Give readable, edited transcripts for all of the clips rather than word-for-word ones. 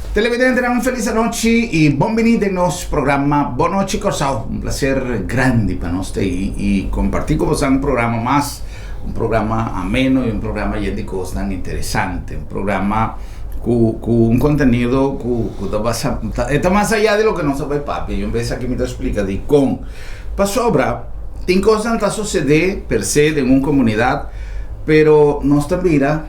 Televidentenan, un felis anochi i bon bini den nos programa Bon Nochi Kòrsou. Un plaser grandi pa nos ta ei i kompartí ku boso un programa mas, un programa ameno i un programa yen di kosnan interesante, un programa ku ku un kontenido ku ku ta basa e ta mas ayá di loke nos a bai papia. I un bes aki mi ta splika dikon. Pasobra tin kosnan ta sosede per se den un komunidat, pero nos ta mira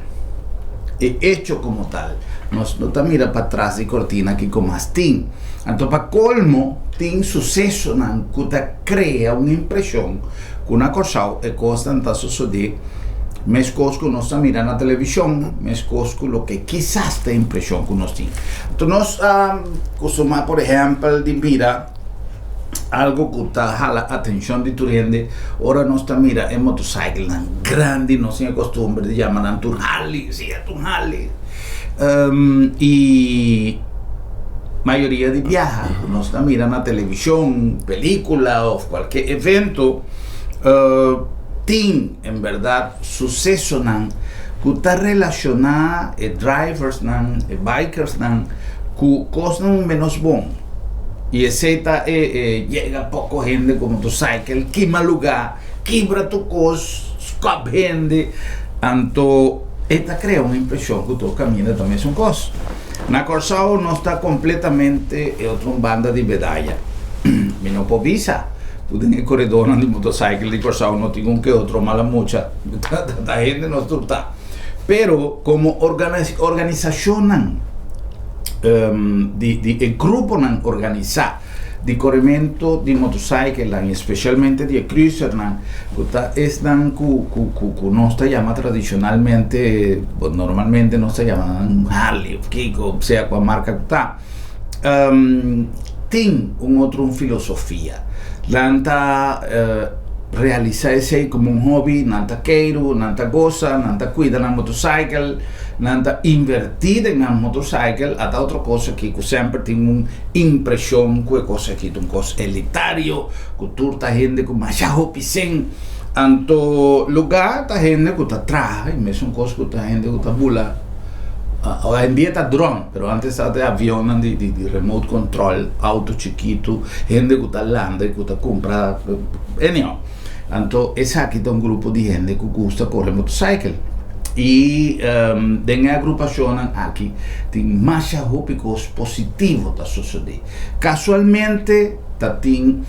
e echo komo tal. Nos no ta mira patras di kortina kiko mas tin. Anto pa kolmo tin susesonan ku ta krea un impreshon ku na Kòrsou e kosnan ta sosodé meskos ku nos ta mira na televishon, meskos ku loke kisas ta impreshon ku nos tin. Anto nos a kustumá por ehèmpel di mira algo ku ta hala atenshon di tur hende ora nos ta mira e motosaikelnan grandi, nos tin e kostumber di yama nan tur Harley, si e tur Harley. I mayoria di biaha ku nos ta mira na televishon, pelikula òf kualke evento tin en bèrdat susesonan ku ta relashoná e driversnan, e bikersnan ku kosnan ménos bon. I esei ta e e yega poko hende ku motosaikel, kima lugá, kibra tur kos, skòp hende. Anto e ta krea un impreshon ku tur kaminda ta mesun kos. Na Kòrsou nos ta kompletamente e otro un banda di medaya. Mi no por bisa ku den e koredornan di motosaikel di Kòrsou no tin un ke otro mala mucha. Ta hende nos tur ta. Pero komo organisashonnan di di e gruponan organisá di korementu di motosaikelnan i espesialmente di e cruisernan ku ta esnan ku ku ku ku nos ta yama tradishonalmente normalmente nos ta yama nan Harley òf kiko sea kua marka ku ta tin un otro un filosofia. Nan ta realisá esei komo un hòbi, nan ta keiru, nan ta gosa, nan ta kuida nan motosaikel, nan ta invertí den nan motosaikel, ata otro kos aki ku semper tin un impreshon ku e kos aki ta un kos elitario, ku tur ta hende ku masha hopi sen. Anto lugá ta hende ku ta traha i mesun kos ku ta hende ku ta bula. Hoy en dia ta dron, pero antes tabata e avionnan di di remote control, auto chikitu, hende ku ta landa i ku ta kumpra, anyhow. Anto esaki ta un grupo di hende ku gusta kore motosaikel. I den e agrupashonnan aki tin masha hopi kos positivo ta sosodé. Kasualmente ta tin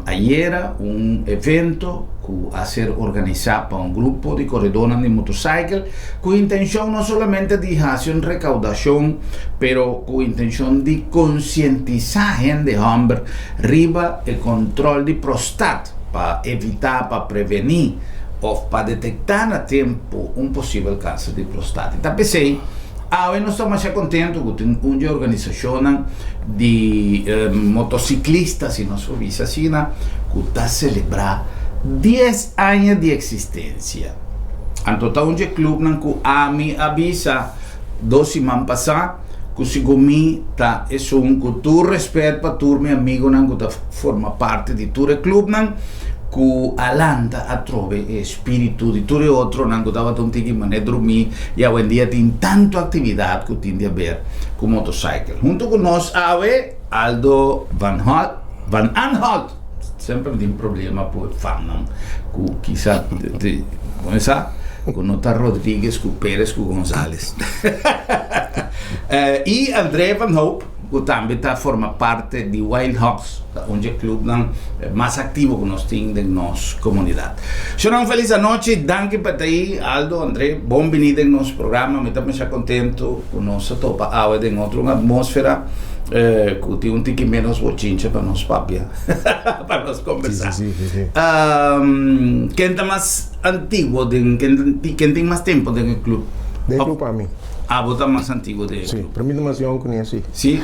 ayera un evento ku a ser organisá pa un grupo di koredónan di motosaikel ku intenshon no solamente di hasi un rekaudashon pero ku intenshon di konsientisá hende hòmber riba e kontròl di prostat pa evitá, pa prevení òf pa detektá na tempu un posibel kanser di prostat. I ta p'esei awe nos ta masha kontentu ku tin un di e organisashonnan di motosiklista, si nos por bisa asina, ku ta selebrá dies aña di eksistensia. Anto ta un dje klupnan ku ami a bisa dos siman pasá ku segun mi ta esun ku tur rèspèt pa tur mi amigunan ku ta forma parti di tur e klupnan ku a lanta atrobe e espíritu di tur e otronan ku tabata un tiki manera drumí i awendia tin tantu aktividat ku tin di haber ku motosaikel. Huntu ku nos awe Aldo van van Anholt. Semper mi tin problema ku e fannan ku kisa kumesa ku no ta Rodriguez ku Perez ku Gonzalez. I André van Hoop ku tambe ta forma parte di Wild Hogs, ta un dje clubnan mas aktivo ku nos tin den nos komunidat. Shonnan un felis anochi, danki pa ta ei Aldo, André, bon bini den nos programa, mi ta masha kontento ku nos a topa awe den otro un atmósfera. Ku tin un tiki menos bochincha pa nos papia, pa nos kombersá. Sí, sí, sí, sí. Ken ta mas antiguo den, ken, ken tin mas tempo den e club? Den e club ami. Abo ta mas antiguo den e Sí, club. pero mi ta mas yòn ku Nancy. Sí.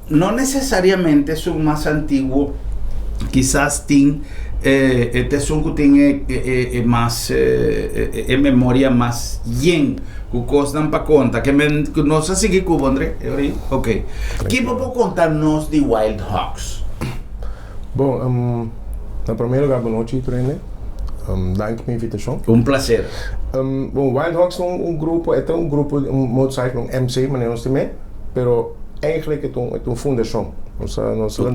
No necesariamente esun mas antiguo kisas tin e ta esun ku tin e e mas e memoria mas yen ku kosnan pa konta ke men ku nos a sigui ku bo Andre e ora ei ok ki bo por konta nos di Wild Hogs? Bon na prome lugar bonochi tur hende. Danki pa invitashon. Un plaser. Bon, Wild Hogs ta un grupo, e ta un grupo, un motorcycle, un MC manera nos ta mei, pero eigenlijk e ta un, e ta un fundashon. Nos a, nos a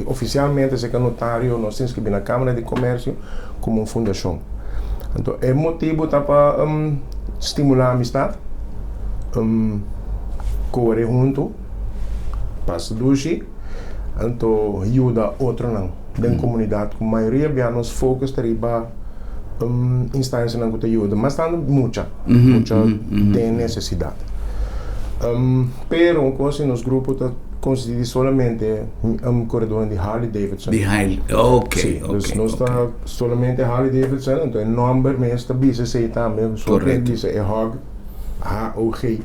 ofisialmente serka notario nos ta inskribí na Kámara di Komersio komo un fundashon. Anto e motibu ta pa stimulá amistat, kore huntu, pasa dushi, anto yuda otronan den komunidat ku mayoria bia nos focus ta riba instansianan ku ta yuda mas tantu mucha, mucha den nesesidat. Pero un kos si nos grupo ta konsistí di solamente koredónan di Harley Davidson. Di Harley, ok, Sí, ok, dus nos ok. ta solamente Harley Davidson, anto e nòmber mes ta bisa esei tambe, Korekto. bisa e hog. HOG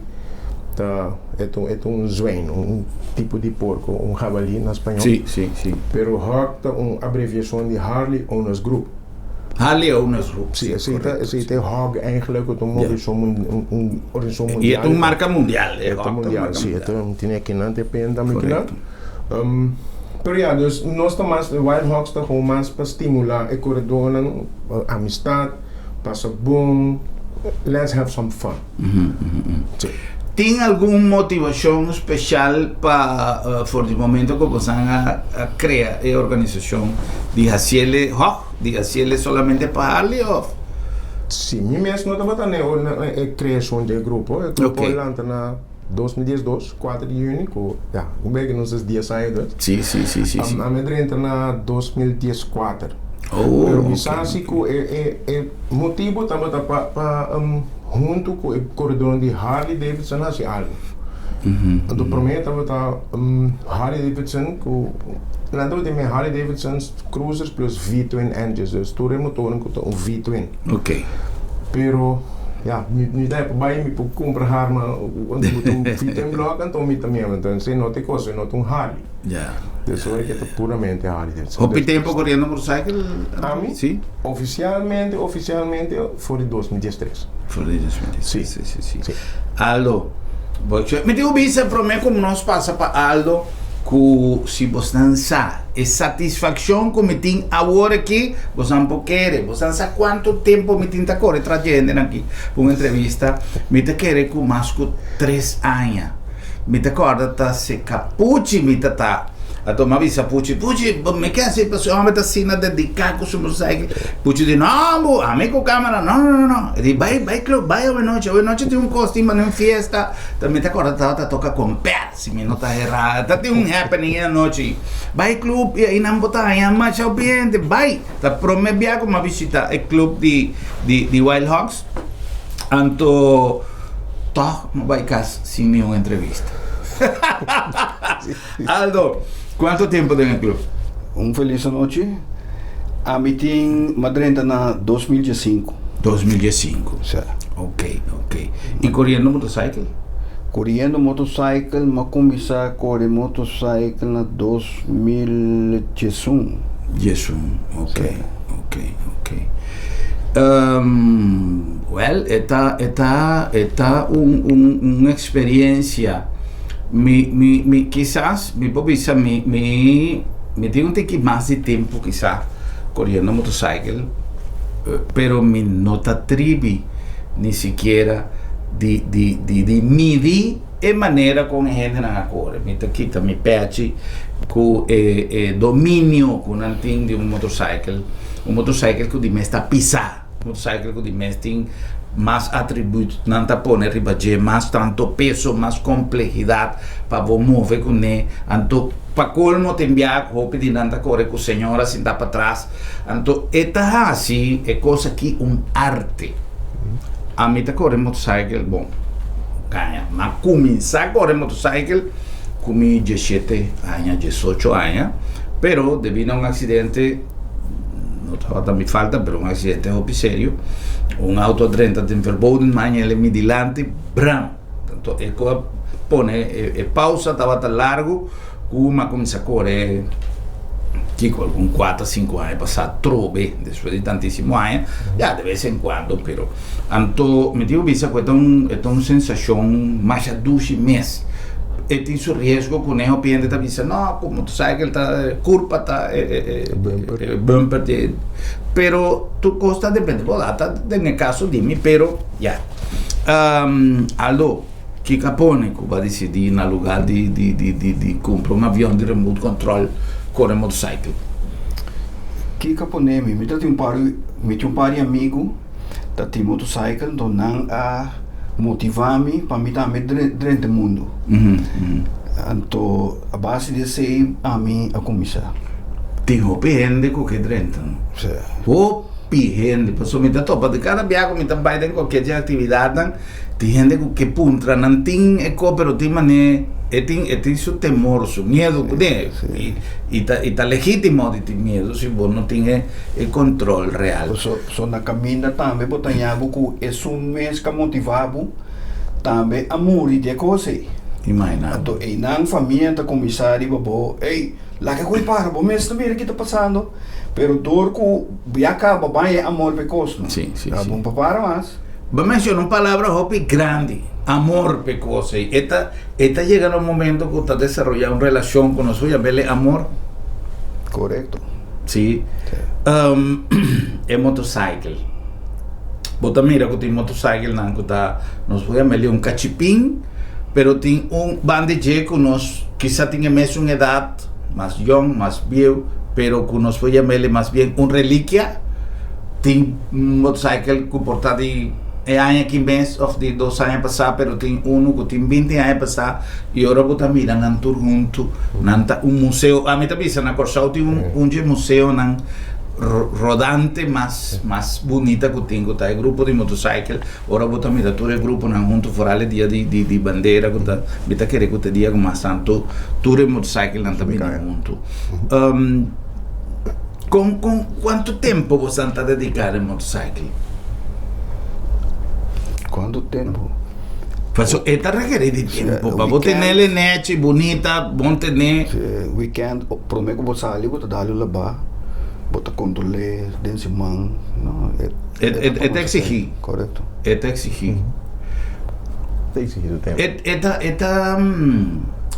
ta e ta e ta un zwijn, un tipo di porko, un jabalí na spañol. Sí, sí, sí. Pero hog ta un abreviashon di Harley Owners Group. Harley Owners Group, Sí, sí, esei ta korekto, esei sí. ta e hog eigenlijk ku ta un Ja. organisashon un un organisashon I e mundial. ta un marka mundial, e E hog ta ta un mundial, marka sí. E ta mundial. tin akinan, tin penda mikinan. Korekto. Pero ya, dus nos ta mas, Wild Hogs ta gewoon mas pa stimulá e koredónan, amistat. Pasa bon, let's have some fun. Sí. Tin algun motivashon speshal pa for di momento ku bosan a krea e organisashon di hasiele hòg, di hasiele solamente pa Harley òf? Sí, mi mes no tabata na e kreashon di e grupo. E grupo a lanta na 2012, 4 di yüni, ku ya, un beke nos es dies aña dus. Sí, sí, sí, sí, sí. Ami a drenta na 2014. Oh, Pero mi ok, sa si ok. ku e e e motibu tabata pa pa huntu ku e koredornan di Harley Davidson hasi algu. Anto promé tabata Harley Davidson ku nan tabata tin Harley Davidson cruisers plus V-twin engines, dus tur e motornan ku ta un V-twin. Ok. Pero ya, mi mi ta bai mi por kumpra harma anto bo ta un V-twin block anto mi ta miembro. Entonces esei no ta e kos, esei no ta un Harley. Ya. Dus ora ke ta puramente Harley Davidson. Hopi tempo koriendo motorcycle? Ami? Si. Ofisialmente, ofisialmente for di 2013. For di 2013. Si. Si, si, si. Si. Aldo, bo mi tin ku bisa promé ku nos pasa pa Aldo ku si bosnan sa e satisfakshon ku mi tin awor aki, bosnan por kere. Bosnan sa kuantu tempu mi tin ta kore tras di e hendenan aki pa un entrevista. Mi ta kere ku mas ku tres aña. Mi ta kòrda ta seka Puchi mi ta ta. Anto mi a bisa Puchi, Puchi, mi ke hasi pasobra e homber ta asina dediká ku su motorcycle. Puchi di, No, bu, ami ku kamera, no, no, no, no. E di, Bai, bai club, bai awe nochi, awe nochi tin un kos, tin mane un fiesta. Ta mi ta kòrda tabata toka kompèr, si mi no ta herá. Ta tin un happening e anochi. Bai club i einan bo ta haña masha hopi hende, bai. Ta promé bia ku mi a bishita e club di di di Wild Hogs. Anto tòg mi bai kas sin niun entrevista. Aldo, kuantu tempu den e club? Un felis anochi. Ami tin m'a drenta na 2015. 2015. Sa. Ok, ok. I koriendo motorcycle? Koriendo motorcycle, m'a kuminsá kore motorcycle na 2011. 11, ok, ok, ok. Wèl, e ta, e ta, e ta un, un, un eksperensia. Mi, mi, mi kisas, mi por bisa mi, mi, mi tin un tiki mas di tempu kisa koriendo motorcycle, pero mi no ta tribi ni sikiera di, di, di, di midi e manera kon e hendenan a kore. Mi ta kita mi pechi ku e, e dominio ku nan tin di un motorcycle, un motorcycle ku di mes ta pisa. Motorcycle ku di mes tin mas atribuut nan ta pone riba dje, mas tanto peso, mas komplehidat pa bo move kuné. Anto pa kolmo tin bia hopi di nan ta kore ku señora sintá patras. Anto e ta hasi e kos aki un arte. Ami ta kore motorcycle, bon, kaña, m'a kuminsá kore motorcycle ku mi diesshete aña, diesocho aña, pero debí na un aksidente, No tabata mi falta, pero un accidente hopi serio. Un auto a drenta den verboden man el mi dilanti, bram. Tanto e ko a pone e, e pausa tabata largo ku m'a kuminsá kore. Kiko algun kuater sinku aña pasá trobe despues di tantísimo aña ya de bes en kuando pero anto mi tin ku bisa ku e ta un e ta un sensashon masha dushi mes e tin su riesgo ku ne hopi hende ta bisa no ku motorcycle ta kurpa ta e bumper di pero tur kos ta depende bo ta den e kaso di mi pero ya Aldo. Kiko a pone ku bo a disidí na lugá di di di di di kumpra un avion di remote control kore motorcycle? Kiko a pone mi? Mi ta tin un par mi tin un par di amigu ta tin motorcycle enton nan a motivá mi pa mi tambe drenta e mundu. Anto a base di esei ami a kuminsá. Tin hopi hende ku ke drenta no? Sí. Hopi hende pasobra mi ta topa di kada bia ku mi ta bai den kualkier dje aktividatnan. Tin hende ku ke puntra nan tin e ko pero tin mane e tin e tin su temor su miedu kuné i i ta i ta legítimo di tin miedu si bo no tin e e control real. So so na kaminda tambe bo ta haña bo ku esun mes ka motivá bo tambe a muri di e kos ei. Imagina bo. Anto einan famia ta kuminsá riba bo, ey, laga ku e para, bo mes ta mira ki ta pasando, pero dor ku ya kaba bai e amor pa e kos no. Sí, sí, Ta sí. bon pa para mas. Bo menciona un palabra hopi grandi, amor p'e cos ei. E ta, e ta yega na un momento cu ta desaroya un relacion cu nos por yam'el e amor. Corecto. Sí. E motorcycle. Bo ta mira cu tin motorcyclenan cu ta, nos por yam'el un cachipin, pero tin un banda dje cu nos kisa tin e mesun edad, mas yong, mas bieu, pero cu nos por yam'el mas bien un reliquia. Tin un motorcycle cu por ta di e aña aki mes of di dos aña pasá, pero tin uno cu tin binti aña pasá y ora bo ta mira nan tur hunto, nan ta un museo. Ami ta bisa na Kòrsou tin un un dje museonan rodante mas mas bunita cu tin, cu ta e grupo di motorcycle. Ora bo ta mira tur e gruponan hunto foral e dia di di di bandera cu ta mi ta kere cu ta e dia cu mas tanto tur e motorcyclenan ta bini hunto. Con con cuanto tempo bosan ta dedica den motorcycle? Cuanto tempo? Paso e ta requeri di tempo pa bo tene el nechi bunita bon tene. Si weekend prome cu bo sali bo ta dal un laba bo ta controle den siman no e e ta exigi. Corecto. E ta exigi. Ta exigi su tempo. E ta e ta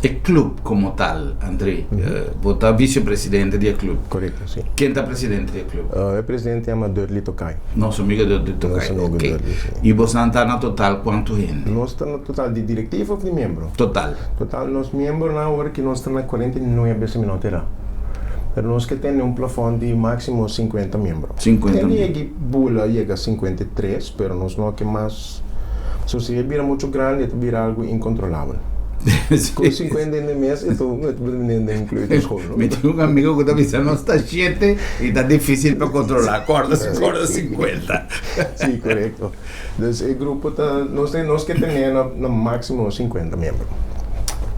e club como tal, André, bo ta vicepresidente di e club. Correcto, si. Ken ta presidente di e club? E presidente yama Dudley Tokay. Nos amigo Dudley Tokay, Nos amigo ok. Dudley, si. Y bosnan ta na total cuanto hende? Nos ta na total di directiva of di miembro? Total. Total nos miembronan awor ki nos ta na 49 si mi no ta erá. Pero nos ke tene un plafond di maximo 50 miembro. 50 Tende miembro. yegi bula yega 53, pero nos no ke mas. So si e bira mucho grandi e ta bira algo incontrolabel. Cu 50 hende mes e ta e ta inclui tur school no? Mi tin un amigo cu ta bisa nos ta shete y ta dificil pa controla, corda corda 50. Si corecto. Dus e grupo ta nos nos ke tene na maximo 50 miembro.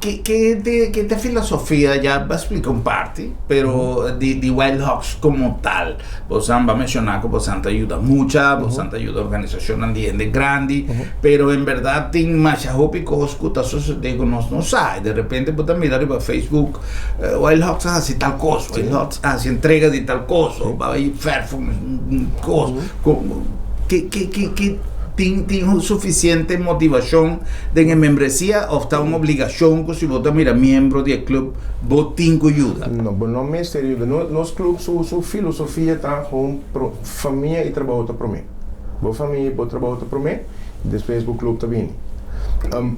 Ke ke te ke te filosofia ya bo a splica un parti pero di di Wild Hogs como tal. Bosan ba menshoná ku bosan ta yuda mucha, bosan ta yuda organisashonnan di hende grandi, pero en bèrdat tin masha hopi kos ku ta sosodé ku nos no sa. I de repente bo ta mira riba Facebook, Wild Hogs a hasi tal kos, Wild Hogs a hasi entrega di tal kos, o bai fèrf un kos. Ke ke ke ke tin tin sufisiente motivashon den e membresia òf ta un obligashon ku si bo ta mira miembro di e klup Bo tin ku yuda. No, bo no mester yuda. No, nos club su su filosofia ta gewoon pro famia y trabou ta prome. Bo famia y bo trabou ta prome, despues bo club ta bini.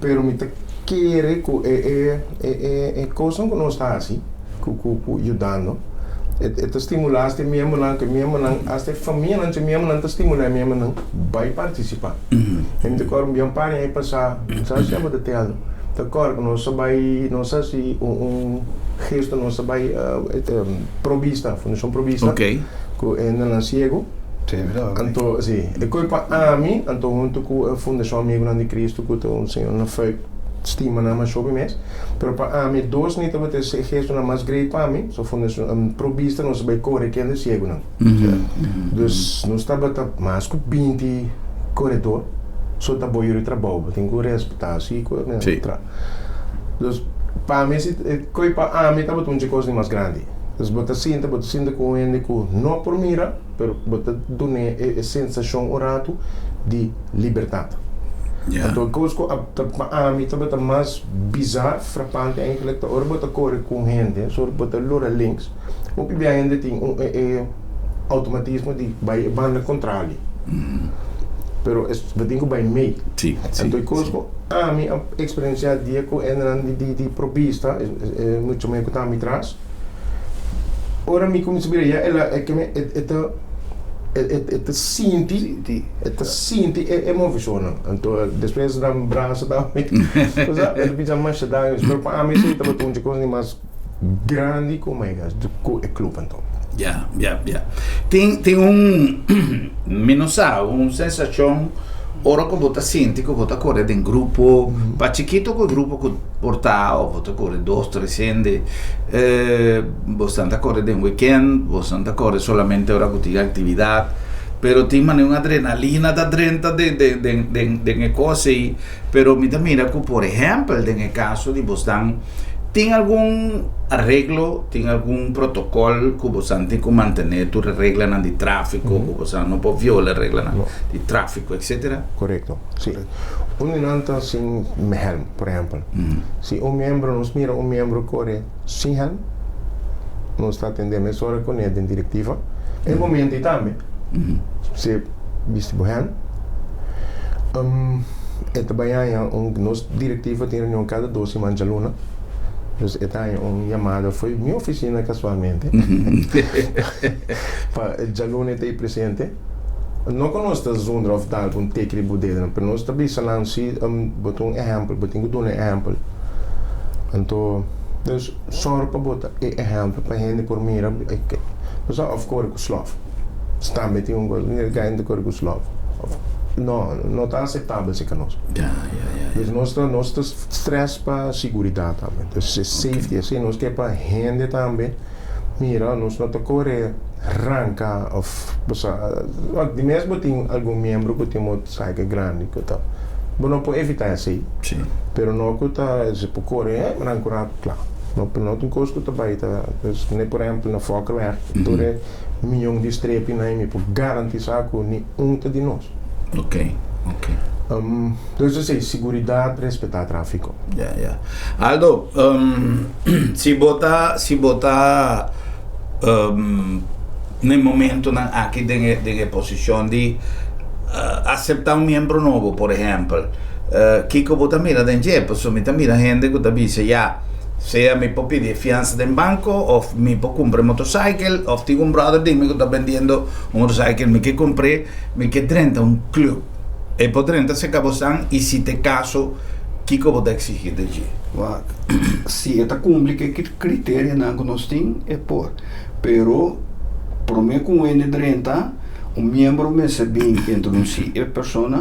Pero mi ta kere ku e e e e e kosnan ku nos ta hasi ku ku ku yudando e e ta stimula hasta e miembronan ku e miembronan hasta e famianan dje miembronan ta stimula e miembronan bai partisipa. E mi ta kòrda un bia un par di aña pasá, mi sa si abo ta tèldo. Ta kòrda ku nos a bai, nos a hasi un gesto, nos a bai Pro Vista, Fundashon Pro Vista, ku hendenan siegu. Anto, si, e koi pa ami, anto huntu ku e Fundashon Amigunan di Kristu, ku ta un señor na Fuik stima nan masha hopi mes. Pero pa ami, dos ni tabata e gestonan mas great pa mi, so Fundashon Pro Vista nos a bai kore ku hende siegunan. Dus nos tabata mas ku 20 koredor so ta bo yuri trabou, bo tin ku respetá si ku e tra. Dus pa mi si e koi pa ami tabata un dje kos di mas grandi. Dus bo ta sinta, bo ta sinta ku un hende ku no por mira, pero bo ta dun'é e sensashon un ratu di libertat. Anto e kos ku a ta pa ami tabata mas bizar, frapante eigenlijk, ta ora bo ta kore ku un hende, so bo ta lora links, hopi bia hende tin un e e outomatismo di bai e banda kontrali. Pero es bo tin ku bai mei. Anto e kos ku ami a eksperensiá dia ku hendenan di di di Probista, e mucha muhé ku ta ami tras, Ora mi kuminsá bira ya el a e ke e ta e ta sinti e ta sinti e moveshonnan. Anto despues nan brasa tambe osea e ta bisa masha daño pero pa ami esei tabata un dje kos di mas grandi ku my gosh ku e club anto. Ya ya ya tin tin un mi no sa un sensashon ora ku bo ta sinti ku bo ta kore den grupo pa chikito ku e grupo ku Por ta of bo ta kore dos, tres hende. Bosnan ta kore den weekend, bosnan ta kore solamente ora ku tin aktividat. Pero tin manera un adrenalina ta drenta den den den den den e kos ei. Pero mi ta mira ku por ehèmpel den e kaso di bosnan tin algun areglo, tin algun protokòl ku bosnan tin ku mantené tur e reglanan di tráfiko, ku bosnan no por viola e reglanan di tráfiko, etcétera. Korekto. Sí. Un di nan ta sin hèlm, por ehèmpel. Si un miembro, nos mira un miembro kore sin hèlm, nos ta atendé mesora kuné den direktiva. E momento ei tambe, si bisti bo hèlm, e ta bai haña un, nos direktiva tin reunion kada dos siman djaluna, dus e ta haña un yamada fo'i mi ofisina kasualmente, pa djaluna e ta ei presente. No ku nos ta zundra òf dal un teki riba bo dedonan, pero nos ta bisa nan si bo ta un ehèmpel, bo tin ku duna e ehèmpel. Anto, dus sòru pa bo ta e ehèmpel pa hende por mira bo sa òf kore ku slòf. Tambe tin un kos, mira hende kore ku slòf. No, no ta aseptabel si ka nos. Dus nos ta nos ta strès pa siguridat tambe. Dus e safety, esei nos ke pa hende tambe. Mira, nos no ta kore ranka of bo sa, di mes bo tin algun miembro ku tin motorcycle grandi ku ta, bo no por evitá esei, pero no ku ta si por kore eh ranka un ratu kla. No, no tin kos ku ta bai ta, pues ne por ehempel na Fokkerweg tur e mion di strepinan ei mi por garantisá ku ni un ta di nos. Dus esei, siguridat, respetá tráfiko. Ya, ya. Aldo, si bo ta, si bo ta na e momentonan aki den e, den e posishon di aseptá un miembro nobo, por ehèmpel, kiko bo ta mira den dje? Pasobra mi ta mira hende ku ta bisa, ya, sea mi por pidi e fiansa den banko òf mi por kumpra e motosaikel òf tin un bròder di mi ku ta bendiendo un motosaikel, mi ke kumpr'é, mi ke drenta un club. E por drenta serka bosan i si ta e kaso, kiko bo ta eksigí di dje? Wak, si e ta kumpli ku e kriterianan ku nos tin, e por. Pero, promé ku un hende drenta, un miembro mester bin introdusí e persona.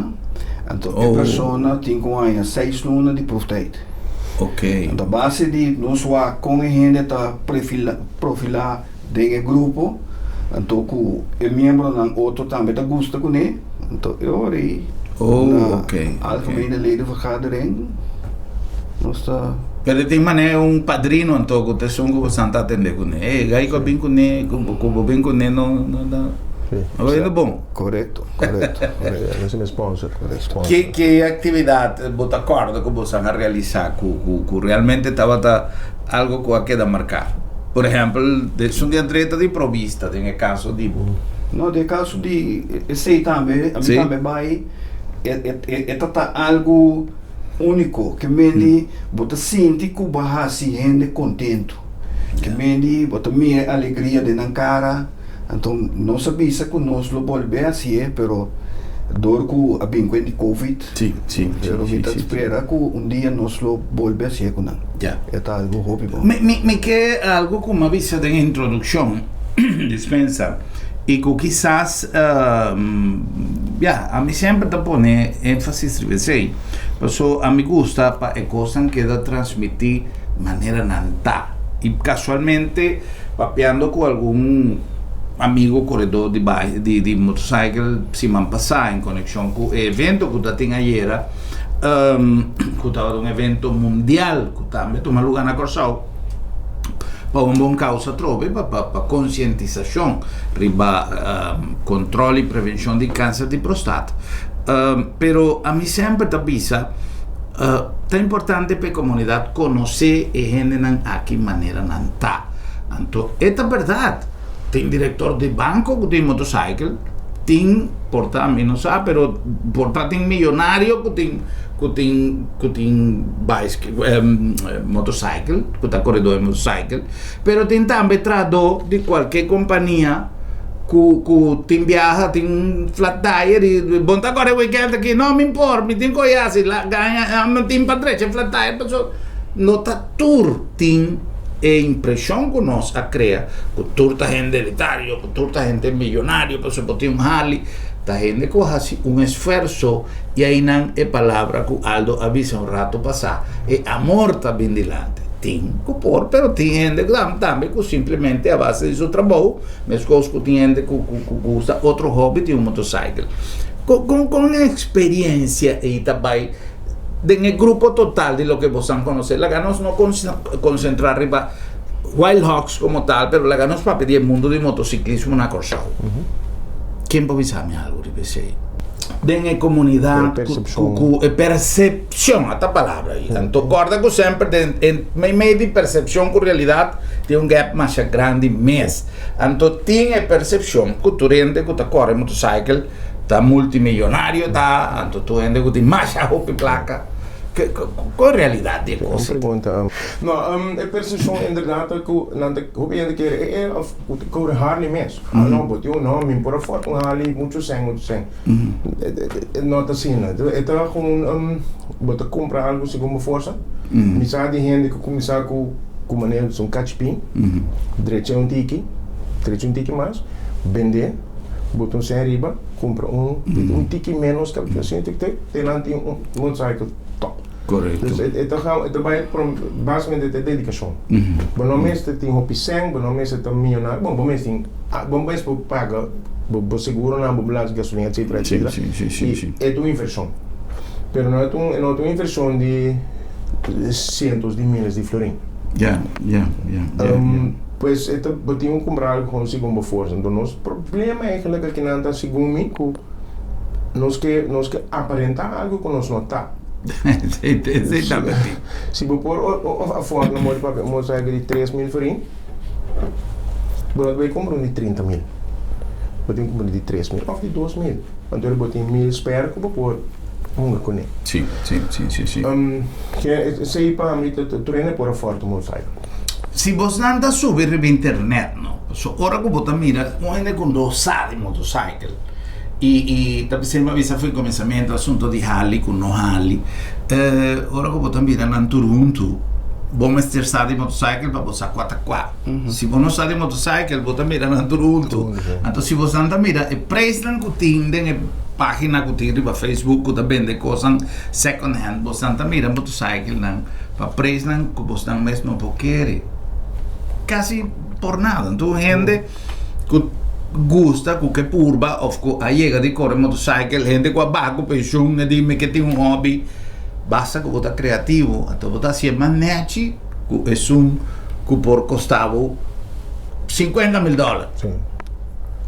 Anto e persona tin ku haña seis luna di proeftijd. Anto a base di nos wak kon e hende ta profilá den e grupo, anto ku e miembronan otro tambe ta gusta kuné, anto e ora ei na Algemene Ledenvergadering nos ta. Pero tin manera un padrino anto ku ta esun ku bosan ta atendé kuné. Ey, gai ku a bin kuné, ku bo bin kuné no no ta no ta yendo bon. Korekto, korekto. Nos tin sponsor. Ke ke aktividat bo ta kòrda ku bosan a realisá ku ku realmente tabata algo ku a keda marká? Por ehèmpel, esun di André ta di Provista den e kaso di bo. No, den e kaso di esei tambe, ami tambe bai, e ta ta algu úniko, ke mende bo ta sinti ku bo a hasi hende kontentu, ke mende bo ta mira e alegria den nan kara. Anto nos a bisa ku nos lo bolbe hasié, pero dor ku a bin kuen di covid, pero mi ta spera ku un dia nos lo bolbe hasié ku nan. E ta algu hopi bon. Mi ke algu ku mi a bisa den e introdukshon, dispensa, i ku kisas, ya, ami semper ta pone énfasis riba esei, paso ami gusta pa e kosnan keda transmití manera nan ta. I kasualmente Papiando ku algun amigo koredó di bai di di motorcycle siman pasá en konekshon ku e evento ku ta tin ayera ku tabata un evento mundial ku tambe tuma lugá na Kòrsou. Pa un bon causa atrobe, pa pa concientisacion riba control y prevencion di cancer di prostat. Pero ami semper ta bisa, ta importante pa e comunidad conoce e hendenan aki manera nan ta. Anto e ta berdad, tin director di banco cu tin motorcycle, tin por ta mi no sa pero por ta tin miyonario cu tin cu tin cu tin motorcycle cu ta coredor di motorcycle pero tin tambe trahador di cualke compania cu cu tin biaha tin un flat tire y bo ta core weekend aki no mi por mi tin cu haci gaña mi tin pa drecha e flat tire pasobra no ta tur tin e impresion cu nos a crea cu tur ta hende elitario cu tur ta hende miyonario pasobra bo tin un Harley ta hende cu a haci un esfuerzo y ainan e palabra cu Aldo a bisa un rato pasa e amor ta bin dilanti tin cu por pero tin hende tambe cu simplemente a base di su trabou mescos cu tin hende cu cu gusta otro hobby tin un motorcycle con con e experiencia ey ta bay den e grupo total di loke bosan conoce laga nos no concentra riba Wild Hogs como tal pero laga nos papia di e mundo di motociclismo na Corsou ken por bisa mi algo riba esey den e comunidad cu e percepcion ata palabra ayi anto corda cu semper den meimei di percepcion cu realidad tin un gap masha grandi mes anto tin e percepcion cu tur hende cu ta core motorcycle ta multimillonario ta anto tur hende cu tin masha hopi placa Con realidad di e cos? Bon pregunta. No, e percepcion inderdaad ta cu nan ta hopi hende kere e e of cu ta core Harley mes. Ah no, bo tin un no, mi por afford un Harley mucho cen, mucho cen. No ta asina. E ta gewoon bo ta cumpra algo segun bo forsa. Mi sa di hende cu cuminsa cu cu manera un cachipin, drecha un tiki, drecha un tiki mas, bende. Bo ta un cen riba, cumpra un, un tiki menos cu asina tic tic, te nan tin un motorcycle top. Correcto. Dus e ta gaan, e ta bay basicamente ta dedicacion. Bo no mester tin hopi cen, bo no mester ta millonario, bon bo mester tin, bo mes por paga bo seguronan, bo belasting, gasolina, etcetera, etcetera. Si, si, si, si. Y e ta un inversion. Pero no ta un, no ta un inversion di cientos di miles di florin. Ya, ya, ya, ya, ya. Pues e ta, bo tin ku kumpra algu kon segun bo forsa. Enton nos problema eigenlijk akinan ta segun mi ku nos ke nos ke aparentá algu ku nos no ta. Esei tambe tin. Si bo por afford na modo papia un motorcycle di 3000 florin, bo no ta bai kumpra un di 30.000. Bo tin ku kumpra un di 3000 òf di 2000. Anto bo tin mil spare ku bo por hunga kuné. Si, si, si, si, si. Esei pa mi ta tur hende por afford un motorcycle. Si bosnan ta subi riba internet no, pasobra ora ku bo ta mira un hende ku no sa di motorcycle i i ta bisa mi a bisa for di komensamentu asuntu di Harley ku no Harley ora ku bo ta mira nan tur huntu bo mester sa di motorcycle pa bo sa kua ta kua si bo no sa di motorcycle bo ta mira nan tur huntu anto si bosnan ta mira e preisnan ku tin den e pagina ku tin riba Facebook ku ta bende kosnan second hand bosnan ta mira motorcycle nan. Pa preisnan ku bosnan mes no por kere. Kasi por nada. Anto un hende ku gusta, ku ke purba òf ku a yega di kore motorcycle, hende ku a baha ku penshun a di mi ke tin un hobby, basta ku bo ta kreativo, anto bo ta hasié mas nèchi ku esun ku por kosta bo 50.000 dòler.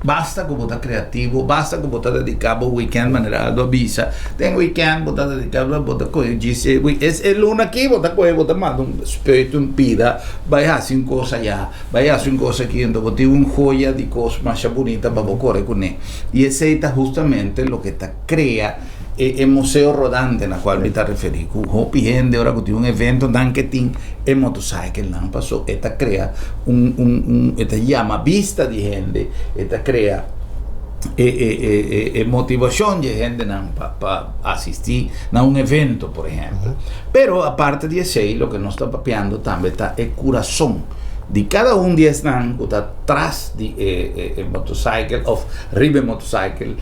Basta ku bo ta kreativo, basta ku bo ta dediká bo weekend manera Aldo a bisa. Den weekend bo ta dediká, bo ta kohe djis e es e luna aki bo ta kohe bo ta manda un spuit un pida bai hasi un kos aya, bai hasi un kos aki, enton bo tin un joya di kos masha bunita pa bo kore kuné. I esei ta hustamente loke ta krea e e museo rodante na kual mi ta referí ku hopi hende ora ku tin un evento nan ke tin e motorcyclenan paso e ta krea un un un e ta yama bista di hende e ta krea e e e e e motivashon di e hendenan pa pa asistí na un evento por ehèmpel pero aparte di esei loke nos ta papiando tambe ta e kurason di kada un di esnan ku ta tras di e e motorcycle of riba e motorcycle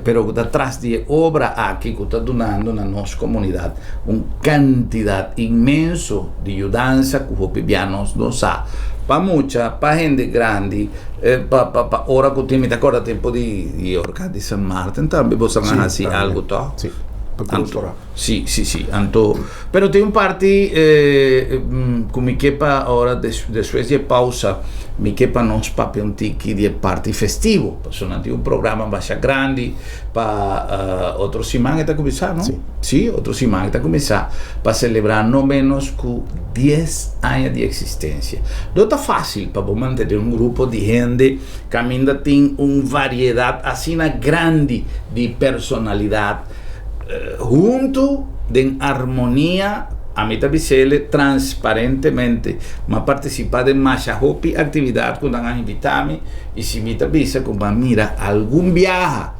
pero ku ta tras di e obra aki ku ta dunando na nos komunidat un kantidat inmenso di yudansa ku hopi bia nos no sa pa mucha pa hende grandi pa pa pa ora ku tin mi ta kòrda tempu di di orkan di San Martin tambe boso a hasi algu tòg? Pa Sí, sí, sí. Anto, pero tin un parti ku mi ke pa ora despues di e pausa mi ke pa nos papia un tiki di e parti festivo. Pasobra nan tin un programa basha grandi pa otro siman e ta kuminsá, no? Sí. Sí, otro siman e ta kuminsá pa selebrá no ménos ku dies aña di eksistensia. No ta fásil pa bo mantené un grupo di hende kaminda tin un variedat asina grandi di personalidat. Huntu den armonia, ami ta bis'ele transparentemente, m'a partisipá den masha hopi aktividat ku nan a invitá mi i si mi ta bisa ku m'a mira algun biaha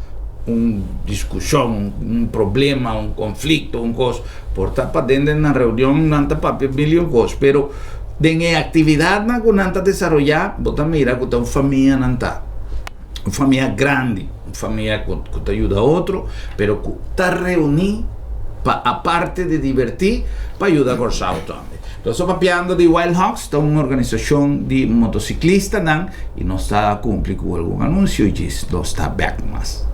un diskushon, un problema, un konflikto, un kos, por ta paden den nan reunion nan ta papia mil i un kos, pero den e aktividatnan ku nan ta desaroyá bo ta mira ku ta un famia nan ta. Un famia grandi, un famia ku ku ta yuda otro, pero ku ta reuní pa aparte di divertí, pa yuda Kòrsou tambe. Nos ta papiando di Wild Hogs, ta un organisashon di motosiklistanan i nos ta kumpli ku algun anunsio i djis nos ta bèk mas.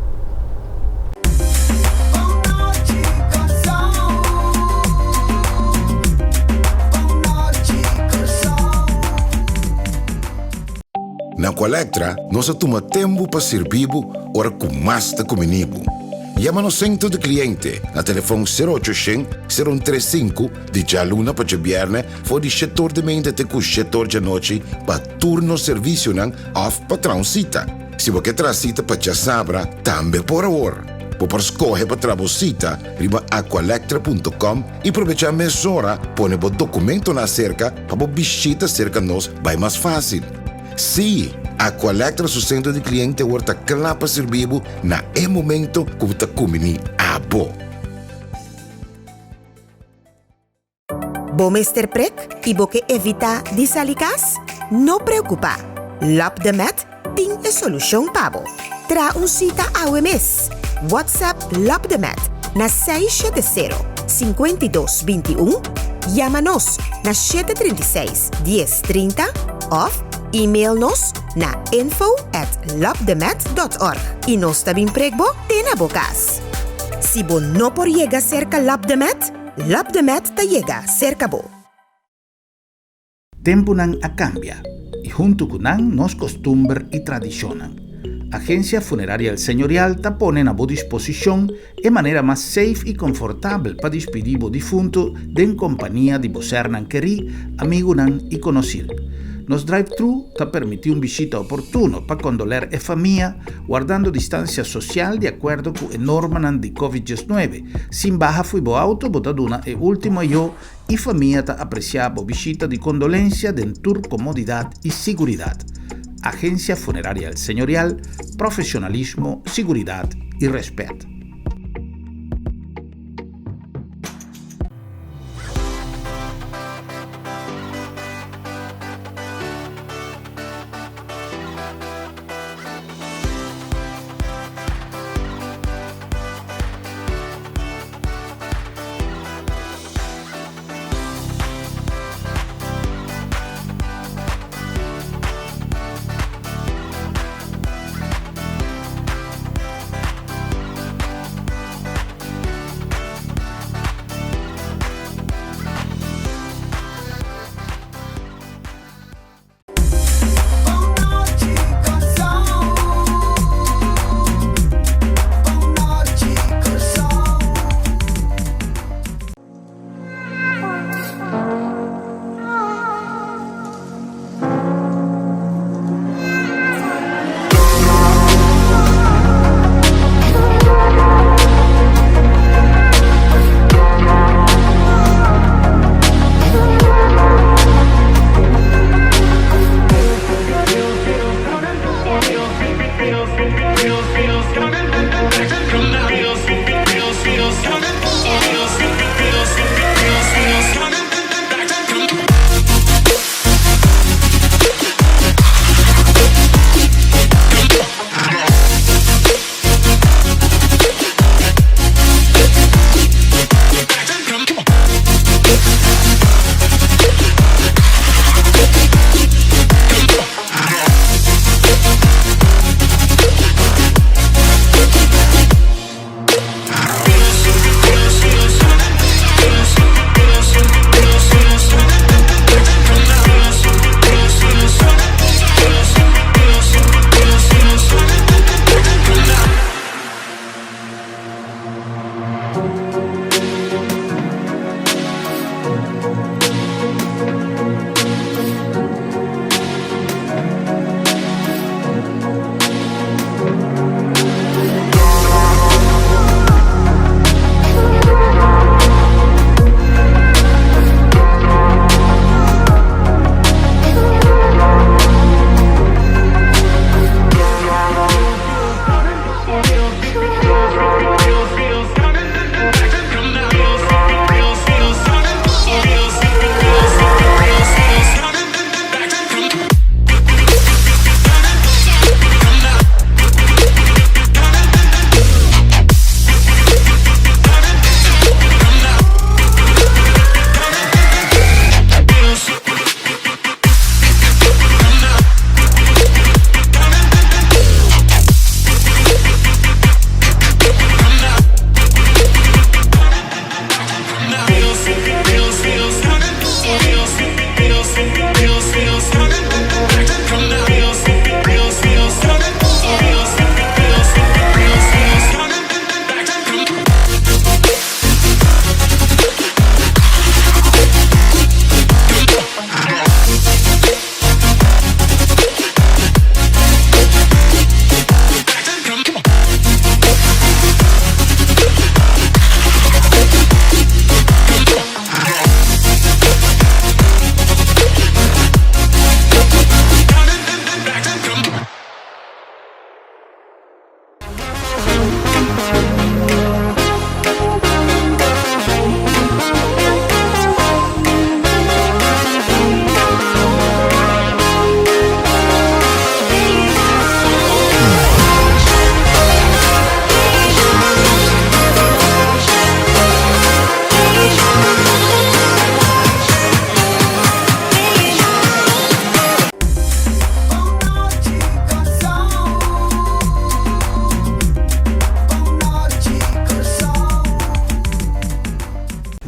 Na Aqualectra nos a tuma tempu pa sirbi bo ora ku mas ta kumini bo. Yama nos sentro di kliente na telefon sero ocho shen, sero un tres sinku di djaluna pa djabièrnè for di shetor di meinta te ku shetor djanochi pa tur nos servisionan òf pa traha un sita. Si bo ke traha sita pa djasabra tambe por awor. Bo por skohe pa traha bo sita riba aqualectra punto com i probechá mesora pone bo dokumentonan aserka pa bo bishita serka nos bai mas fásil. Sí, Aqualectra su sentro di kliente awor ta kla pa sirbi bo na e momento ku bo ta kumbiní abo. Bo mester prek i bo ke evitá di sali kas? No preokupá! Lòp de Mèt tin e solushon pa bo. Traha un sita awe mes! WhatsApp Lòp de Mèt na 670 52 21, yama nos na 736 10 30 òf email nos na info at lopdemet dot org i nos ta bin prek bo te na bo kas. Si bo no por yega serka Lòp de Mèt, Lòp de Mèt ta yega serka bo. Tempunan a kambia i huntu ku nan nos kostumber i tradishonnan. Agensia Funeraria El Señorial ta pone na bo disposishon e manera mas safe i konfortabel pa dispidí bo difuntu den kompania di bo sernan kerí, amigunan i konosir. Nos drive-thru ta permití un bishita oportuno pa kondoler e famia, wardando distansia sosial di akuerdo ku e normanan di Covid 19. Sin baha fui bo auto bo ta duna e último ayó I famia ta apresiá bo bishita di kondolensia den tur komodidat i siguridat. Agensia Funeraria El Señorial, profesionalismo, siguridat i rèspèt.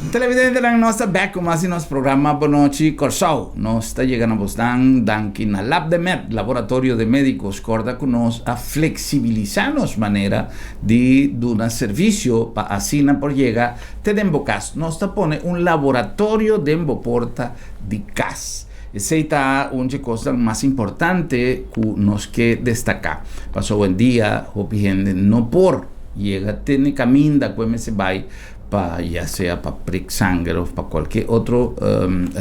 Televidentenan nos ta bek ku mas di nos programa Bonochi Kòrsou. Nos ta yega na bosnan danki na Labdemed, Laboratorio de Médicos. Kòrda ku nos a fleksibilisá nos manera di duna servisio pa asina por yega te den bo kas. Nos ta pone un laboratorio den bo porta di kas. Esei ta un dje kosnan mas importante ku nos ke destaká. Pasobra awendia hopi hende no por yega te n'e kaminda ku e mester bai pa ya sea pa prik sanger of pa cualkier otro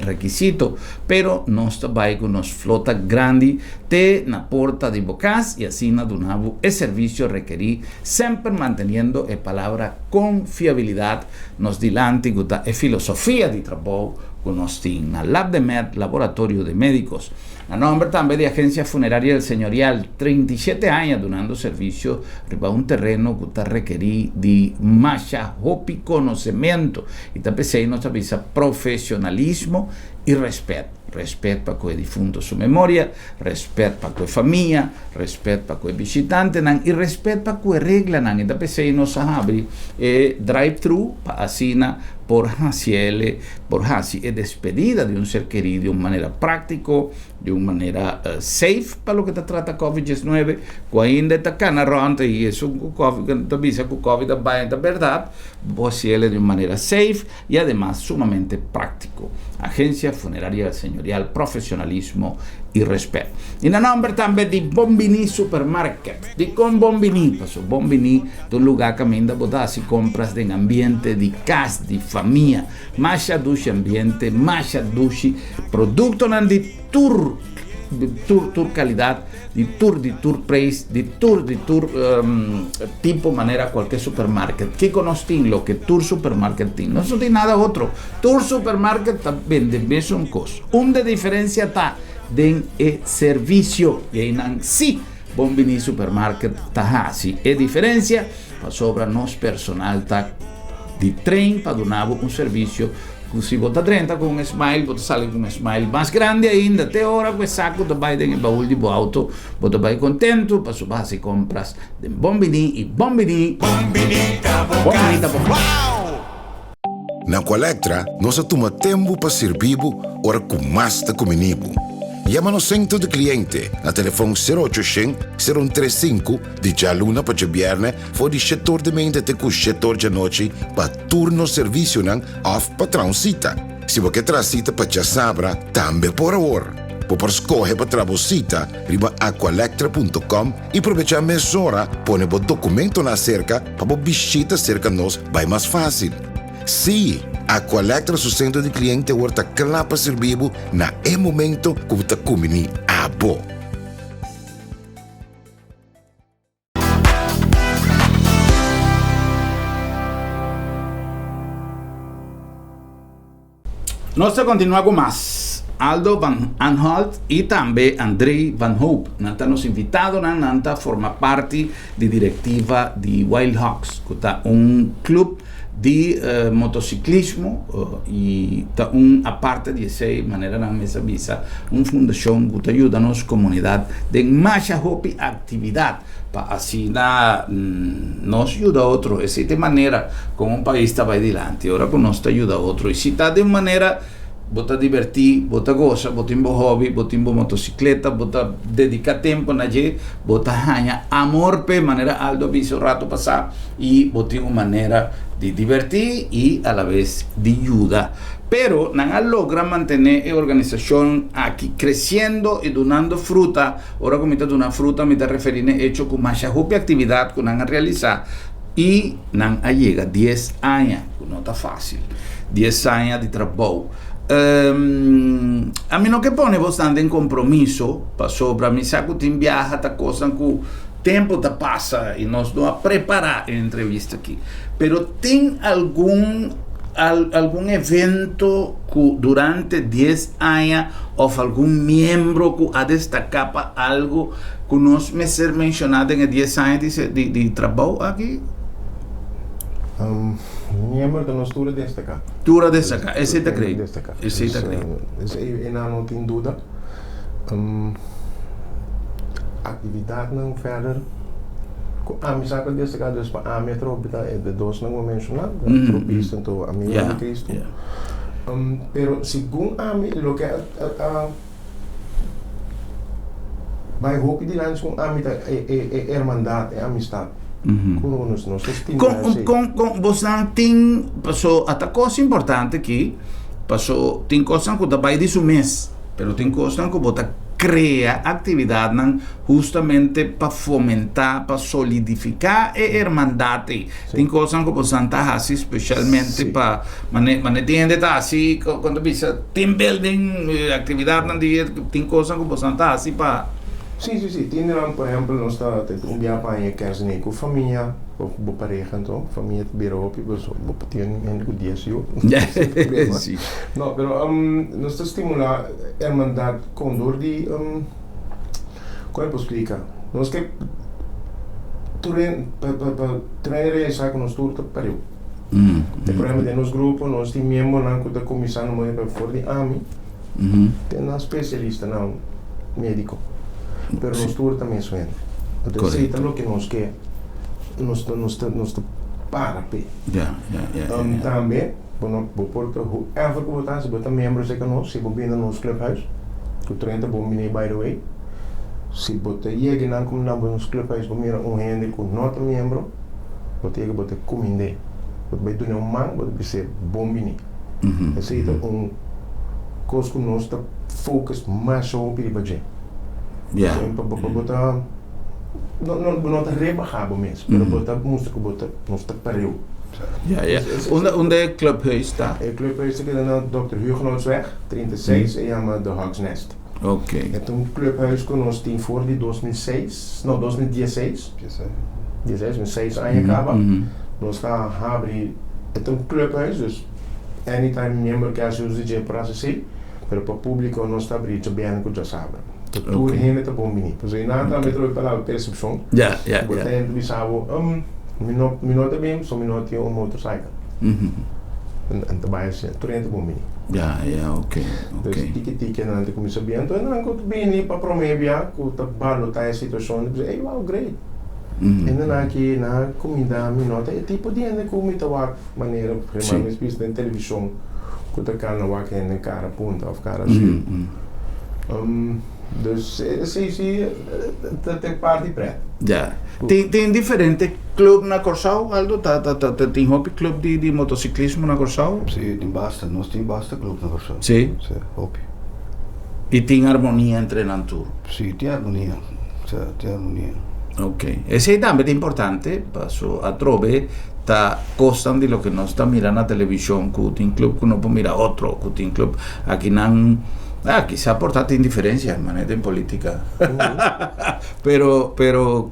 requisito, pero nos ta bay cu nos flota grandi te na porta di bo cas y asina duna bo e servicio requeri, semper manteniendo e palabra confiabilidad nos dilanti cu ta e filosofia di trabou cu nos tin na Labdemed, Laboratorio de Medicos. Na nomber tambe di Agencia Funeraria El Señorial, 37 aña dunando servicio riba un tereno cu ta rekeri di masha hopi conocemento y ta p'esey nos ta bisa profesionalismo y respet. Respet pa cu e difunto su memoria, respet pa cu e famia, respet pa cu e bishitantenan y respet pa cu e reglanan. Y ta p'esey nos a habri e drive-thru pa asina por haciele Por hasi e despedida di un ser kerí di un manera práktiko, di un manera safe pa loke ta trata Covid diesnuebe, ku ainda e ta kana rònt i esun ku Covid ta bisa ku Covid a bai ta bèrdat, bo hasi el di un manera safe i ademas sumamente práktiko. Agencia Funeraria Señorial Profesionalismo i rèspèt. I na nòmber tambe di Bon Biní Supermarket. Dikon Bon Biní? Pasobra Bon Biní ta un lugá kaminda bo ta hasi kompras den ambiente di kas, di famia. Masha dushi ambiente, masha dushi produktonan di tur tur tur kalidat, di tur di tur preis, di tur di tur tipo manera kualke supermarket. Kiko nos tin? Loke tur supermarket tin. Nos no tin nada otro. Tur supermarket ta bende mesun kos. Unda e diferensia ta? Den e servisio. I einan sí Bon Bini Supermarket ta hasi e diferensia pasobra nos personal ta di train pa duna bo un servisio ku si bo ta drenta ku un smile bo ta sali ku un smile mas grandi ainda. Te ora ku e saku ta bai den e baul di bo auto bo ta bai kontentu pasobra bo a hasi kompras den Bon Bini i Bon Bini Bon Bini ta bo kas. Na Aqualectra nos a tuma tempu pa sirbi bo ora ku mas ta kumini bo. Yama nos Sentro di Kliente na telefon sero ocho shen, sero un tres sinku di djaluna pa djabièrnè for di shetor di meinta te ku shetor djanochi pa tur nos servisionan òf pa traha un sita. Si bo ke traha sita pa djasabra tambe por awor. Bo por skohe pa traha bo sita riba aqualectra punto com i probechá mesora pone bo dokumentonan aserka pa bo bishita serka nos bai mas fásil. Sí, Aqualectra su sentro di kliente awor ta kla pa sirbi bo na e momento ku bo ta kumbiní abo. Nos ta kontinuá ku mas. Aldo van Anholt i tambe André van Hoop. Nan ta nos invitadonan, nan ta forma parti di direktiva di Wild Hawks, ku ta un klup di motosiklismo i ta un aparte di esei, manera nan mes a bisa, un fundashon ku ta yuda nos komunidat den masha hopi aktividat. Pa asina nos yuda otro. Esei ta e manera kon un pais ta bai dilanti, ora ku nos ta yuda otro. I si ta den un manera bo ta dibertí, bo ta gosa, bo tin bo hòbi, bo tin bo motosikleta, bo ta dediká tempu na dje, bo ta haña amor p'e, manera Aldo a bisa un rato pasá, i bo tin un manera di dibertí i alabes di yuda. Pero nan a logra mantené e organisashon aki kresiendo i dunando fruta. Ora ku mi ta duna fruta mi ta referí na e echo ku masha hopi aktividat ku nan a realisá i nan a yega dies aña, ku no ta fásil, dies aña di trabou. Ami no ke pone bosnan den kompromiso pasobra mi sa ku tin biaha ta kosnan ku tempu ta pasa i nos no a prepará e entrevista aki. Pero tin algun algun evento ku durante dies aña òf algun miembro ku a destaká pa algu ku nos mester menshoná den e dies aña di di di trabou aki? Miembro ta nos tur a destaká. Tur a destaká, esei ta krei. Esei ta krei. Esei einan no tin duda. Aktividatnan verder. Ku ami sa ku destaká dus pa ami atrobe ta e dosnan ku mi a menshoná, tropista anto amigo di Cristo. Pero segun ami loke a bai hopi dilanti segun ami ta e hermandad, e amistad ku nos ta stimulá esei. Kon kon bosnan tin paso ata kos importante aki paso tin kosnan ku ta bai di su mes pero tin kosnan ku bo ta krea aktividatnan Hustamente pa fomentá, pa solidifiká e hermandat ei. Tin kosnan ku bosan ta hasi spesialmente pa mane mane tin hende ta hasi kon ta bisa team building, aktividatnan di tin kosnan ku bosan ta hasi pa. Sí, sí, sí. Tin nan, por ehèmpel, nos ta un bia pa haña kèrsnei ku famia òf bo pareha anto. Famia ta bira hopi pasobra bo por tin hende ku dies yu. Sí. No, pero nos ta stimulá hermandat kon dor di. Kon e por splika? Nos ke tur hende pa pa pa tur hende realisá ku nos tur ta pariu. Por ehempel den nos grupo nos tin miembronan ku ta kuminsá no moe for di ami te nan spesialistanan médiko. Pero nos tur ta mesun hende. Entonces esei ta loke nos ke nos ta nos ta nos ta para p'e. Tambe Bo no bo por ta whoever ku bo ta, si bo ta miembro serka nos, si bo bini na nos clubhuis, ku 30 bon bini by the way, si bo ta yega nan ku na nos clubhuis bo mira un hende ku no ta miembro, bo ta yega bo ta kumind'é, bo ta bai dun'é un man, bo ta bis'é bon bini. Esei ta un kos ku nos ta focus masha hopi riba dje. Pa bo ta No, no, bo no ta rebahá bo mes, pero bo ta mustra ku bo ta, nos ta pareu. Ja, ja. Unda, unda e clubhuis ta? E clubhuis ta keda na Dòkter Hugenoutsweg 36, e yama The Hawk's Nest. Ok. E ta un clubhuis ku nos tin for di 2006, no, 2016. Dieseis, un seis aña kaba. Nos ta habri, e ta un clubhuis, dus anytime miembro ke hasi uso di dje por hasi esei, pero pa públiko nos ta habri djabièrnè ku djasabra. Ta tur hende ta bon bini. Pasobra i nan tambe ta obi palabra persepshon. Bo ta hende ta bisa bo, Um, mi no, mi no ta bin pasobra mi no tin un motorcycle. En ta bai asina. Tur hende ta bon bini. Ya, ya, ok, ok. Dus tiki tiki nan ta kuminsá bin. Anto nan ku ta bini pa promé bia ku ta balotá e situashon ta bisa, Ey, wow, great. Hendenan aki nan a kuminda mi no ta e tipo di hende ku mi ta wak manera mi a bisa den televishon ku ta kana wak hende kara punta òf kara skur. Dus esei si ta ta parti pret. Ya. Tin tin diferente club na Kòrsou, Aldo? Ta ta ta tin hopi club di di motosiklismo na Kòrsou? Si, tin basta. Nos tin basta club na Kòrsou. Si? Si, hopi. I tin armonia entre nan tur? Si, tin armonia. Si, tin armonia. Ok. Esei tambe ta importante, paso atrobe ta kosnan di loke nos ta mira na televishon ku tin club ku no por mira otro, ku tin club akinan, ah, kisa por ta tin diferencia manera den politica. Pero, pero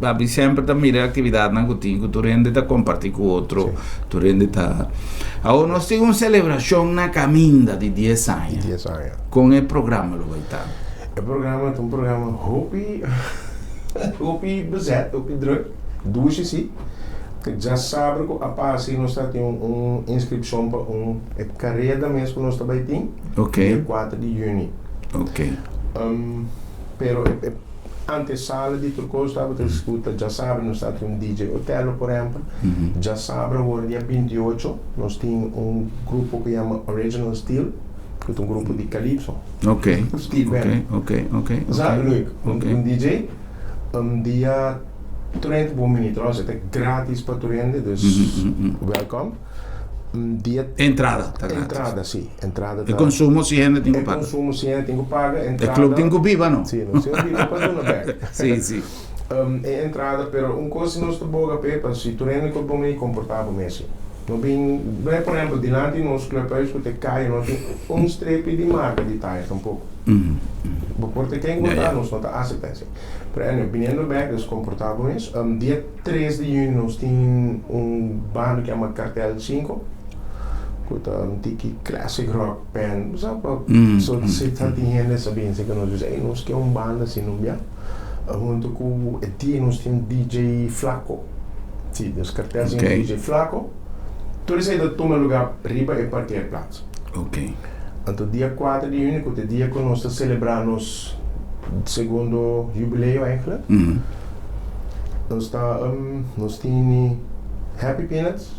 abi semper ta mira e actividadnan ku tin ku tur hende ta comparti ku otro, tur hende ta. Awor nos tin un celebracion na caminda di dies aña. Di dies aña. Con e programa lo bay ta? E programa ta un programa hopi, hopi bezet, hopi druk. Dushi si. Djasabra ku a pasa i nos ta tin un inskripshon pa un e kareda mes ku nos ta bai tin dia kuater di yüni. Pero e antesala di tur kos tabata ku ta djasabra nos ta tin un DJ Otelo por ehèmpel. Djasabra awor dia 28 nos tin un grupo ku yama Original Steel ku ta un grupo di kalipso. Steel band. Sa leuk. Un DJ. Dia 30 bon bini trouwens, e ta gratis pa tur hende, dus welkom. Dia Entrada ta gratis. Entrada, si. Entrada ta. E consumo si hende tin ku paga. E consumo si hende tin ku paga. E club tin ku biba no? Si, nos tin ku biba pa duna bek. Si, si. E entrada, pero un kos si nos ta boga p'e, pa si tur hende ku bon bini komportá bo mes si. No bin, por ehempel, dilanti nos clubhuis ku ta e kaya no tin un strepi di marka di taya tampoko. Bo por ta ken ku ta, nos no ta aseptá esei. Pero anyway, biniendo bek, dus komportá bo mes. Dia tres di yüni nos tin un banda ku yama Kartel Sinku, ku ta un tiki classic rock band. Bo sa pa so si ta tin hende sa binse ku nos bisa, ey nos ke un banda asina un bia. Huntu ku e dia nos tin DJ Flaco. Si, dus Kartel Sinku, DJ Flaco. Tur esei ta tuma lugá riba e parkeerplaats. Anto dia kuater di yüni ku ta e dia ku nos ta selebrá nos segundo yubileo eigenlijk. Nos ta nos tin Happy Peanuts,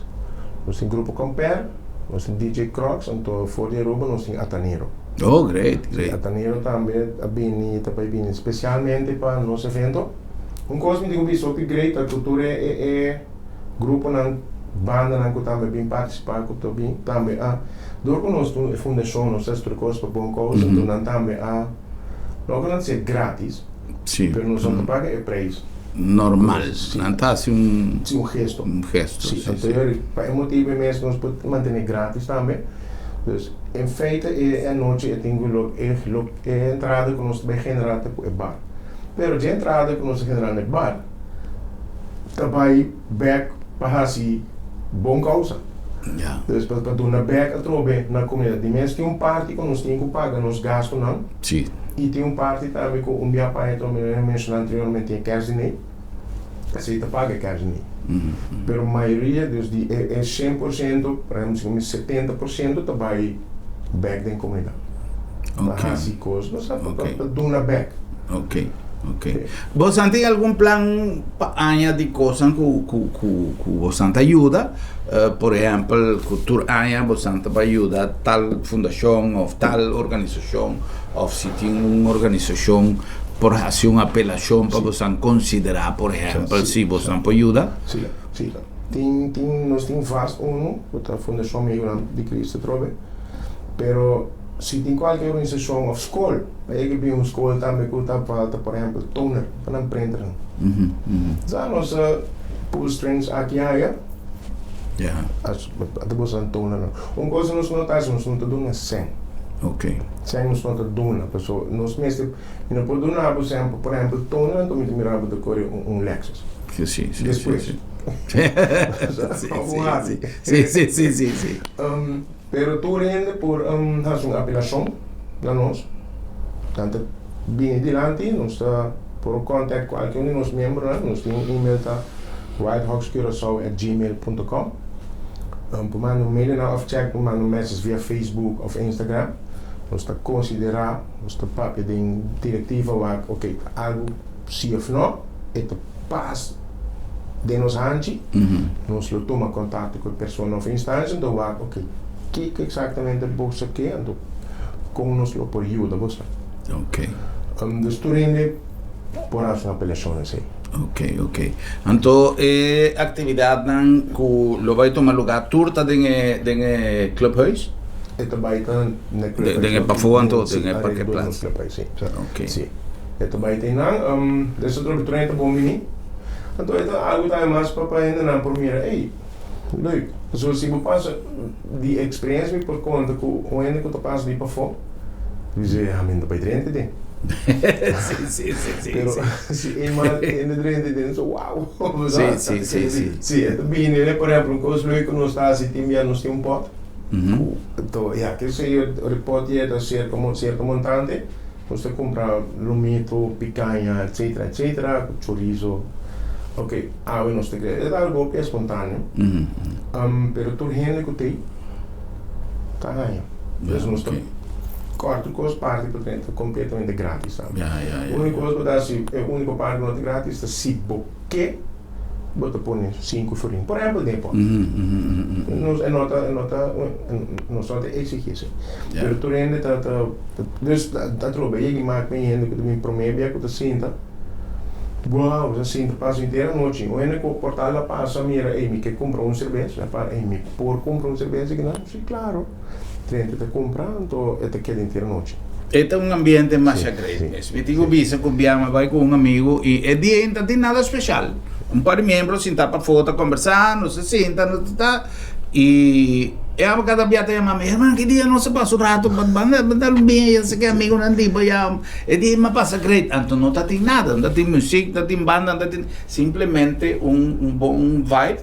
nos tin Grupo Compare, nos tin DJ Crocs, anto for di Aruba nos tin Atanero. Oh, great, great. Atanero tambe a bini, ta bai bini spesialmente pa nos evento. Un kos mi tin ku bisa hopi great ta ku tur e e gruponan, bandanan ku tambe a bin partisipá ku ta bin tambe a dor ku nos e fundashon nos ta hasi tur kos pa bon kousa, anto nan tambe a no ku nan ta ser gratis. Sí. Pero nos no ta paga e prijs. Normal. Sí. Nan ta hasi un. Sí, un gesto. Un gesto, Sí, sí, anto sí. e pa e motibu e mes nos por mantene gratis tambe. Dus, en feite e anochi e tin ku lo e lo e entrada ku nos ta bai generá ta ku e bar. Pero dje entrada ku nos ta generá na e bar ta bai bèk pa hasi bon kousa. Ya. Dus pa pa duna bèk atrobe na komunidat. Di mes tin un parti ku nos tin ku paga nos gastunan. Sí. I tin un parti tambe ku un bia paña ta mi menshoná anteriormente e kerstdiner. Esei ta paga e kerstdiner. Pero mayoria dus di e 100%, por ehempel si 70% ta bai bèk den komunidat. Pa hasi kos, no sa, pa duna bèk. Ok, ok. Bosan tin algun plan pa aña di kosnan ku ku ku ku bosan ta yuda? Por ehempel, ku tur aña bosan ta bai yuda tal fundashon òf tal organisashon òf si tin un organisashon por hasi un apelashon pa bosan konsiderá, por ehempel, si bosan por yuda? Sí, sí. Tin, tin, nos tin vast unu ku ta Fundashon Miembronan di Cristo atrobe, pero si tin kualke organisashon òf skol, a yega bin un skol tambe ku ta falta, por ehempel, toner pa nan printernan. Sa nos a pull strings aki aya. Ja. As, ata boso nan toner nan. Un kos nos no ta hasi, nos no ta duna sèn. Ok. Sèn nos no ta duna, paso nos mester, mi no por duna bo sèn pa, por ehempel, toner, anto mi ta mira bo ta kore un Lexus. Sí, sí, sí. Despues. Sí, sí, sí. Sí, sí, sí, sí, sí. Pero tur hende por hasi un apelashon na nos. Nan ta bini dilanti, nos ta por contact kualke un di nos miembronan. Nos tin un email ta wildhogscuracao@gmail.com. Por manda un mail na of check, por manda un message via Facebook of Instagram. Nos ta konsiderá, nos ta papia den direktiva wak, ok, ta algu si of no, e ta pas den nos hanchi, nos lo tuma kontakto ku e persona of instansha, anto wak, ok, kiko eksaktamente boso ke, anto kon nos lo por yuda boso. Ok. Dus tur hende por hasi un apelashon esei. Ok, ok. Anto e aktividatnan ku lo bai tuma lugá tur ta den e den e clubhuis? E ta bai ta na e clubhuis. Den e pafó anto, den e parkeerplaats? Si, alrededor di nos clubhuis, si. Ok. Si. E ta bai te nan, des otro trein ta bon bini. Anto e ta algu tambe mas pa pa hendenan por mira, ey, leuk. Pasobra si bo pasa di experiencia mi por konta ku un hende ku ta pasa di pafó, dice, ah, mi no ta bai drenta den. Si, si, si, si. Pero si eenmaal hende drenta den, so wow. Si, si, si, si. Si, e ta bini, por ehempel, un kos leuk ku nos ta hasi tin bia nos tin un pòt. Ku, anto, ya, ke se yo, ora e pòt yega sierto montante, Nos ta kumpra lomito, picaña, etcetera, etcetera, ku chorizo. Ok, awe nos ta kere. E ta algo hopi espontaneo. Pero tur hende ku t'ei ta haña. Pues nos ta kòrta tur kos parti pa ta kompletamente gratis tambe. Úniko kos ku ta hasi e úniko parti ku no ta gratis ta si bo ke. Bo ta pone sinku florin, por ehempel, den e pot. Nos e no ta, e no ta, nos no ta exigi esei. Pero tur hende ta, ta, dus ta trobe yegi mak mi hende ku ta bin prome bia ku ta sinta, wow, ta sinta pasa henter anochi. Un hende ku por tal a pasa mira, ey, mi ke kumpra un serbes, mi a para, ey, mi por kumpra un serbes akinan? Si, klaro. Drenta ta kumpra, anto e ta keda henter anochi. E ta un ambiente masha great mes. Mi tin ku bisa ku bia mi bai ku un amigu i e dia ei no ta tin nada speshal. Un par di miembro sinta pafó ta kombersá, nos ta sinta, nos ta ta i e abo kada bia ta yama mi, herman ki dia nos a pasa un rato ban dal un biña ya seke amigunan di bo ya. E dia ei mi a pasa great. Anto no ta tin nada, no ta tin muzik, no ta tin banda, no ta tin simplemente un bon vibe.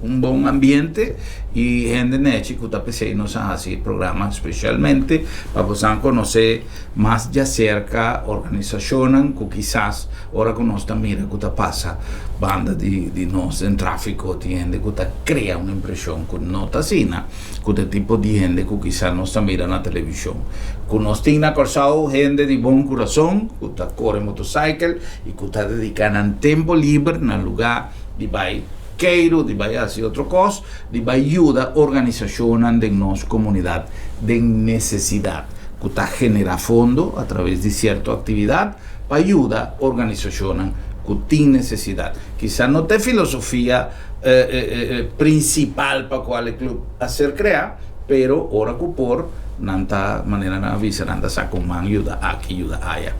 Un bon ambiente i hende nechi ku ta p'esei nos a hasi e programa spesialmente pa bosan konosé mas djaserka organisashonnan ku kisas ora ku nos ta mira ku ta pasa banda di di nos den tráfiko tin hende ku ta krea un impreshon ku no ta asina ku ta e tipo di hende ku kisas nos ta mira na televishon ku nos tin na Kòrsou hende di bon kurason ku ta kore motosaikel i ku ta dediká nan tempu liber na lugá di bai Keiru, di bai hasi otro kos, di bai yuda organisashonnan den nos komunidat den nesesidat, ku ta generá fondo a traves di sierto aktividat pa yuda organisashonnan ku tin nesesidat. Kisa no ta e filosofia prinsipal pa kual e klup a ser kreá, Pero ora ku por, nan ta, manera nan a bisa, nan ta sa kon man yuda aki, yuda aya.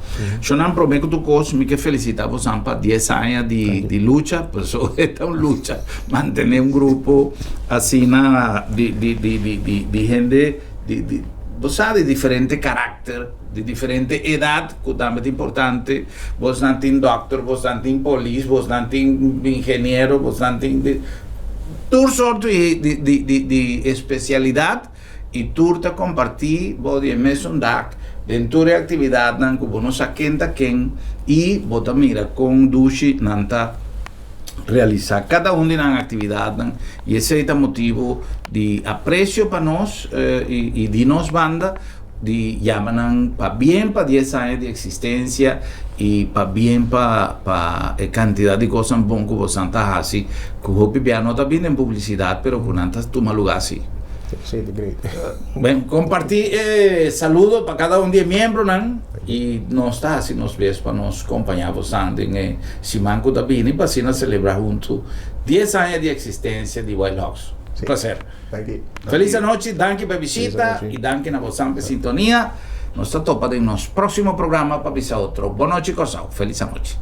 So nan promé ku tur kos mi ke felisitá bosan pa dies aña di di lucha, pasobra e ta un lucha mantené un grupo asina di di di di di di hende di di bo sa di diferente karakter, di diferente edat ku tambe ta importante. Bosnan tin dòkter, bosnan tin polis, bosnan tin ingeniero, bosnan tin di tur sorto di di di di espesialidat i tur ta kompartí bou di e mesun dak den tur e aktividatnan ku bo no sa ken ta ken i bo ta mira kon dushi nan ta realisá kada un di nan aktividatnan i esei ta motibu di apresio pa nos i di nos banda di yama nan pabien pa dies aña di eksistensia i pabien pa pa e kantidat di kosnan bon ku bosan ta hasi ku hopi bia no ta bini den publisidat pero ku nan ta tuma lugá si. Sí, ta great. Ben, kompartí e saludo pa kada un di e miembronan i nos ta hasi nos bes pa nos kompañá bosan den e siman ku ta bini pa asina selebrá huntu dies aña di eksistensia di Wild Hogs. Un plaser. Danki. Felis anochi, danki pa e bishita i danki na bosan pa e sintonia. Nos ta topa den nos próksimo programa pa bisa otro. Bon nochi Kòrsou, felis anochi.